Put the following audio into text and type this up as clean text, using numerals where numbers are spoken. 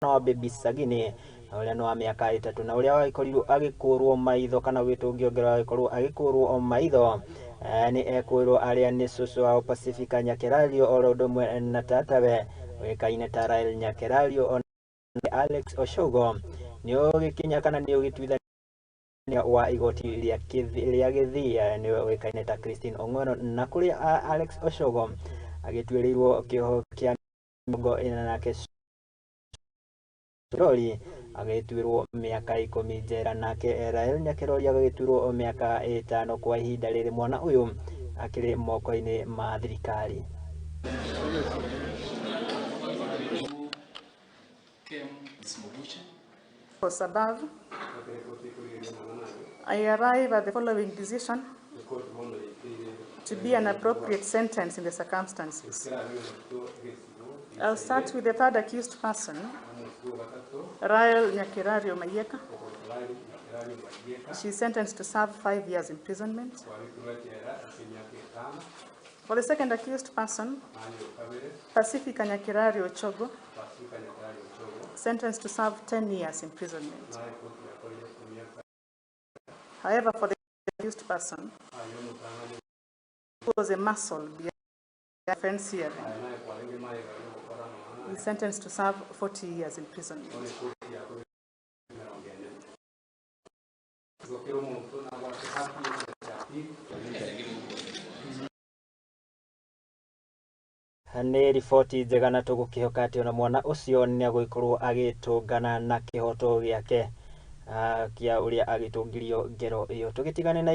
Wa Baby Sagini na ũrĩa nĩ wa mĩaka 3 na ũrĩa wagĩkorirwo agĩkũrwo maitho kana wĩtũngĩongerera agĩkorwo agĩkũrwo maitho, nĩ ekwĩrwo arĩa nĩ cũcũ wao Pacifica Nyakerario oro ũndũ ũmwe na tatawe ũĩkaine ta Rael Nyakerario ona Alex Oshogo nĩ ũgĩkinya kana nĩ ũgĩtuithania wa igoti rĩa Gĩthii nĩwe ũĩkaine ta Christine Ong'weno, na kũrĩa Alex Oshogo agĩtuĩrĩirwo kĩoho kĩa 40 nake Rori agĩtuĩrwo mĩaka 10 njera, nake Rael Nyakerori agĩtuĩrwo mĩaka 5 kwa ihinda rĩrĩ mwana ũyũ akĩrĩ moko-inĩ ma thirikari. Above, I arrive at the following decision to be an appropriate sentence in the circumstances. I'll start with the third accused person, Rael Nyakerario Mayeka. She's sentenced to serve 5 years imprisonment. For the second accused person, Pacifica Nyakerario Ochogo, sentenced to serve 10 years imprisonment. However, for the accused person, who was a muscle behind the offense hearing, is sentenced to serve 40 years imprisonment. Nĩ riboti njega na tũgũkĩhoka atĩ ona mwana ũcio nĩ agũgĩkorwo agĩtũngana na kĩhoto gĩake kĩa ũrĩa agĩtũngirio ngero ĩyo. Tũgĩtigane na